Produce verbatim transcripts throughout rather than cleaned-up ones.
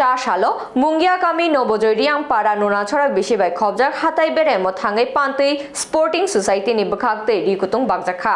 Ta salo Mungia kami Nobojoi Riang para Nunachora bisi bai khobjak hatai beremo thangwi Pantwi Sporting Society ni bwkhak tei ri kutung bakjak kha.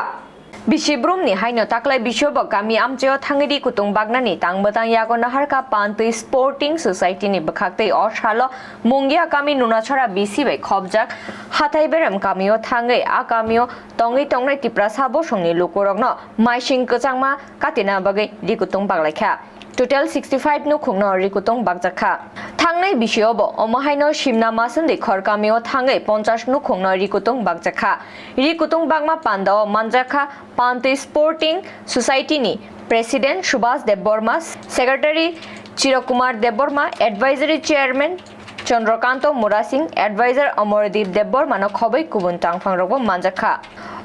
Bisi brumni haino taklai bisio bo kami amchaio thangwi ri kutung baknani tang bwtang yago naharkha Pantwi Sporting Society ni bwkhak tei o salo Mungia kami Nunachora bisi bai khobjak hatai berem kamio thangwi a kamio tongwi tongnai Tiprasa bosongni lukurokno maising kwchangma katina bagwi ri kutung baklaikha. Total sixty five nukhungno ri kutung bakjak kha. Thangnai bisio bo omo haino Simna Masundwi khor kamio thangwi ponchash nukhungno ri kutung bakjak kha. Ri kutung bakma pandao manjak kha Pantwi Sporting Society ni President Subhas Debbarma, Secretary Chirokumar Debbarma, Advisory Chairman Chandrakanta Murasing, Advisor Amardeep Debbarmano khobwi kubun tangphangrokbo manjak kha.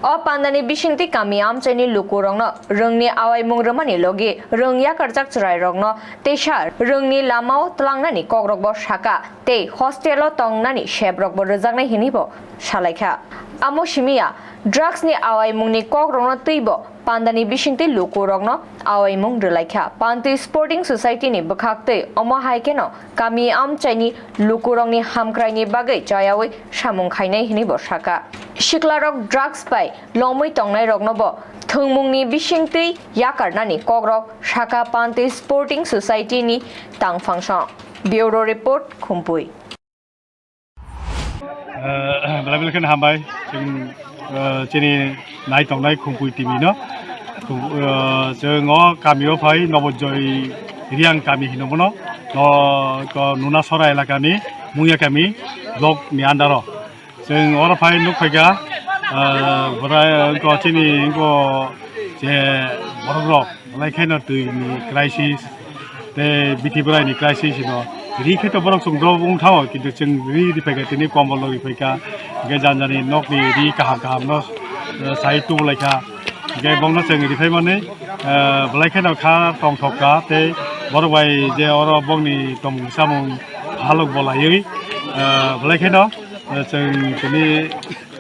O pandani bisingtwi kami amchaini lukurokno rwngni awaimung rwmani logi rwng yakarjak chwrairokno teisa rwngni lamao twlangnani kokrokbo sakha tei hostelo tongnani seprokbo rwjaknai hinwibo salaikha. Amo simiya drugsni awaimungni kokrokno twibo pandani bisingtwi lukurokno awaimung rwlaikha. Pantwi Sporting Society ni bwkhaktwi omo hai kheno kami amchaini lukurokni hamkraini bagwi chayawi samung khainai hinwi bo sakha. Siklarok drugs bai lomwi tongnairokno bo thwngmungni bisingtwi yakarnani kokrok sakha Pantwi Sporting Society ni tangphangso. Bureau Report, Khumpui. Eh, belai belai kheno hambai chwng, eh, chini nai tongnai Khumpui T V no. Khum-, eh, chwng o kami o phai Nobojoi Riang kami hino bono. No, ko Nunachora elaka ni Mungya kami block ni under o. Chwng oro phai nuk phaikha, ah, bwrai wngkha chini wngkha je borok rok, belai kheno twi ni crisis, tei bithi bwrai ni crisis no. Ri khe to borok chwng do wng thango, kintu chwng ri ri phaikha tini kombol rok ri phaikha, hingke jani jani nok ni ri kaham kaham no, ah, sai tubulaikha, hingke bongno chwng ri phaimani, ah, belai kheno kha tongthok kha, tei borok bai je oro bongni tongmung samung halok bo laiwi, ah, belai kheno. Eh, chwng tini,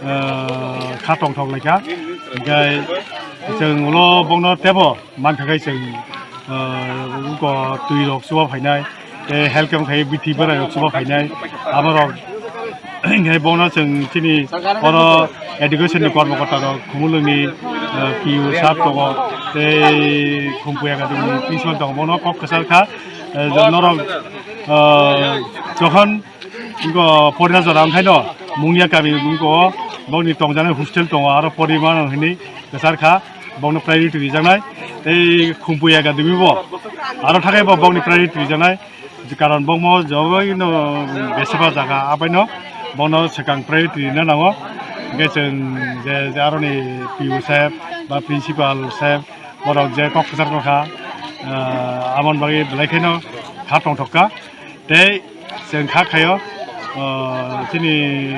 eh, kha tongthok laikha. Hingke chwng ulo bongno tebo mankha khe chwng, eh, uko twi rok chuba phainai, tei health camp khai bithi bwrai rok chuba phainai. Amo rok hingke bongno chwng chini oro education ni kormo kota rok Khumulwng ni, eh, P U sir tongo, tei Khumpui Academy ni principal tongo, bono kok kwchar kha, eh, norok, eh, jokhon Wngkha porina jora wngkhaino Mungya kami wngkha o, bongni tongjaknai hostel tongo, aro porimano hinwi kwchar kha, bongno priority rijaknai. Tei Khumpui Academy bo aro thakai bo bongni priority rijaknai, karon bongmo jobaino besaba jaga abaino bongno swkang priority rina nango. Hingke chwng je, je aroni P U saheb ba principal saheb borok je kok kwchar kha, ah, amon bagwi belai kheno kha tongthok kha. Tei chwng kha khaio, ah, chini,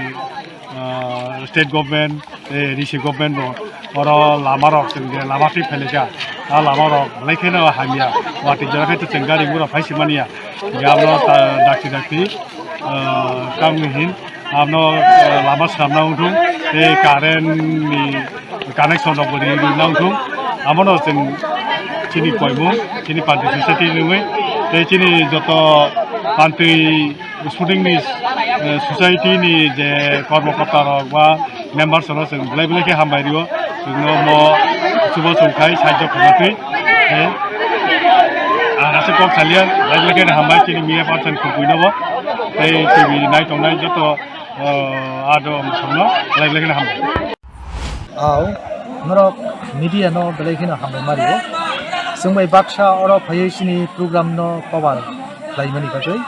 ah, state government tei D C government bo oro lama rok chwng je lama twi phailai kha, a lama rok belai kheno hamya, watwi jora khe chwng gari gura phai se manya, ya bo ta dakti dakti, ah, tamni hin. Abono, eh, lama swnamna wngthung, tei current ni connection rok bo ri rwna wngthung. Abono chwng chini koimung, chini panti society ni wngwi, tei chini joto panti sporting ni, eh, society ni je kormokorta rok ba members rok chwng belai belai khe hambai rio. Chwngno mo chubo chwng khai sahajyo khamatwi, eh, ang aswk kok salia, belai belai khe hambai chini media person Khumpui no bo, tei T V nai tongnai joto. Oh, ado ang samno belai belai kheno hambai. Au, norok media no belai kheno hambai mario. Chwng bai baksa oro phaiwi chini program no cover khlaimani bagwi.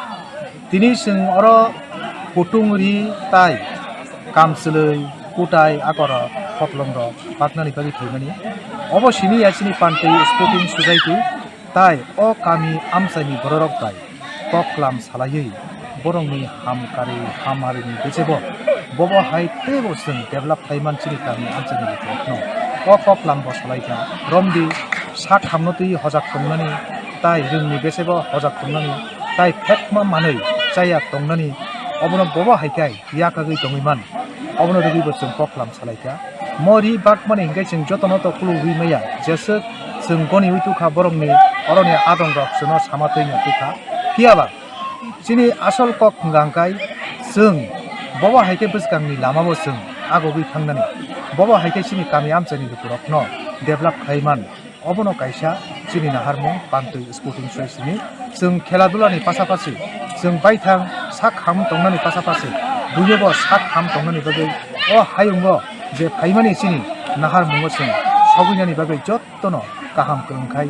Tini chwng oro kutung ri tai kamchwlwi kutai akorok koplong rok baknani bagwi phaimani. Obo simi ya chini Pantwi Sporting Society tai o kami amchaini bororok bai koklam salaiwi borokni hamkari hamarini bwsebo bobo hai teibo chwng develop khlai man chini kami amchaini borokno. O koklam bo salai kha romdi sak hamno twi hojak tongnani tai rwngni bwsebo hojak tongnani tai phekma manwi chaya tongnani obono bobo hai khe yakagwi tongwi man. Obono rwgwi bo chwng koklam salai kha. Mo ri bakmani hinkhe chwng jotono to khulugwi maya, jeswk chwng goniwi tukha borokni oroni adongrok chwngno sama twi no tukha. Phiyaba Chini asol kok hwnkha hwnkhe chwng bobo hai khe bwskangni lamao chwng agogwi thangnani, bobo hai khe chini kami amchaini lukurokno develop khlai man, obono kaisa chini naharmung Pantwi Sporting Society ni. Chwng khela dulani pasapasi, chwng baithang sak ham tongnani pasapasi, buinobo sak ham tongnani bagwi o hayungo je phaimani chini naharmungo chwng sogwinani bagwi jot tono kaham kwrwngkhai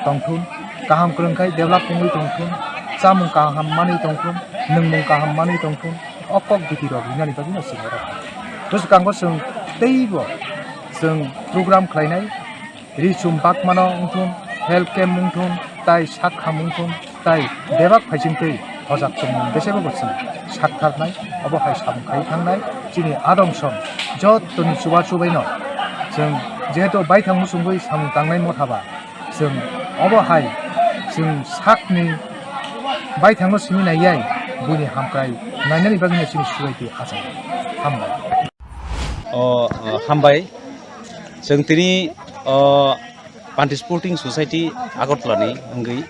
tongthun, kaham kwrwngkhai develop wngwi tongthun, chamung kaham manwi tongthun, nwngmung kaham manwi tongthun, o kok biti rok rinani bagwino chwng oro. Bwskango chwng teibo chwng program khlainai, ri chum bakmano wngthun, health camp wngthun, tai sak ham wngthun, tai bebak phaisingtwi hojak tongmung besebo bo chwng saktharnai, obo hai samung khai thangnai. Chini adong song jottoni chubachu baino chwng jehetu baithang muchungwi samung tangnai motha ba, chwng obo hai chwng sakni baithangno simi naiyai, buini hamkrai nainani bagwino chini subaiti achai. Hambai. O, o, hambai. Chwng tini, o, Panti Sporting Society Agartala ni wngwi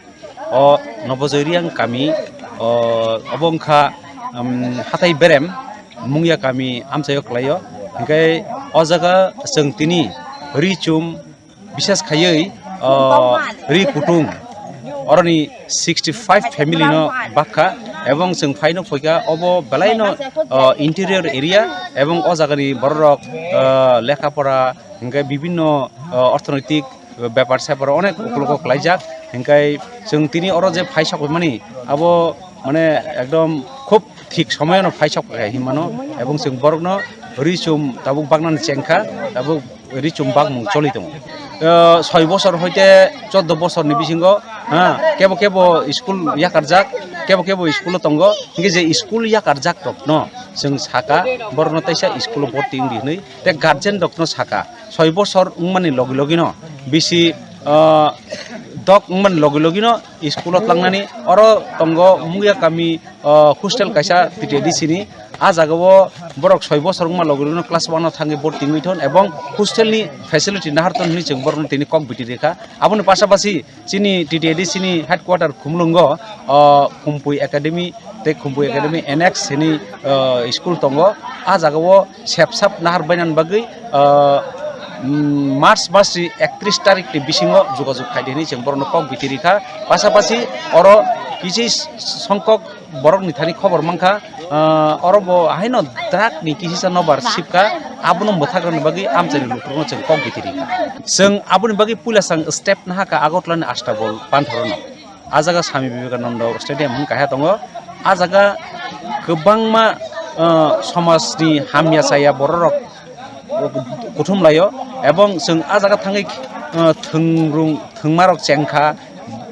o Nobojoy Reang kami, o, obo wngkha, um, hatai berem mungya kami amchaio klaio. Hinkhe o jaga chwng tini ri chum, bises khaiwi, o, ri kutung oroni sixty five family no bakha, ebong chwng phaino phoikha obo belaino, o, interior area, ebong o jagani bororok, o, lekha pora hinkhe bibinno, o, orthonoitik bepar separ onek ukologo klaijak, hinkhe chwng tini oro je phai sokmani abo mane ekdom khub thik somoyono phai sok hinmano, ebong chwng borokno ri chum tabuk baknani chengkha, tabuk ri chum bakmung choli tongo. O, soi bosor hoite choddo bosorni bisingo, ha, kebo kebo school yakarjak, kebo kebo school-o tongo, hinkhe je school yakarjak rokno chwng saka, borokno teisa school-o bhorti wngdi hinwi, tei guardian rokno saka, soi bosor wngmani logi logino bisi, o, dok wngmani logi logino school-o tlangnani. Oro tongo Mungya kami, o, hostel kaisa T T A D C ni. A jagao borok soi bosor wngma logi logino class one-o thangwi bhorti wngwi thon, ebong hostel ni facility nahar ton hinwi chwng borokno tini kok biti rikha. Aboni pasapasi chini T T A D C ni headquarter Khumulwngo, o, Khumpui Academy tei Khumpui Academy annex hini, o, school tongo. A jagao sep sap nahar bainani bagwi, o, mm, March masni ektris tarikni bisingo jogajog khaidi hinwi chwng borokno kok biti rikha. Pasapasi oro kisi songkok borokni thani khobor mankha, o, oro bo haino drug ni kisisa nobar sipkha, abono mwthakrani bagwi amchaini lukurokno chwng kok biti rikha. Chwng aboni bagwi puila chwng step nahakha Agartala ni Astabol Pantharono. A jaga Swami Vivekananda Stadium hwn kaisa tongo. A jaga kwbangma, o, somajni hamya chaya bororok kuthum laio, ebong chwng a jaga thangwi, o, thwngrung thwngmarok chengkha,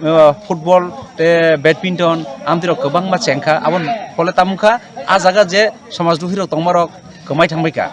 o, football tei badminton amtwirok kwbangma chengkha. Aboni phole tamo wngkha a jaga je somaj duhirok tongmarok kwmai thangbaikha.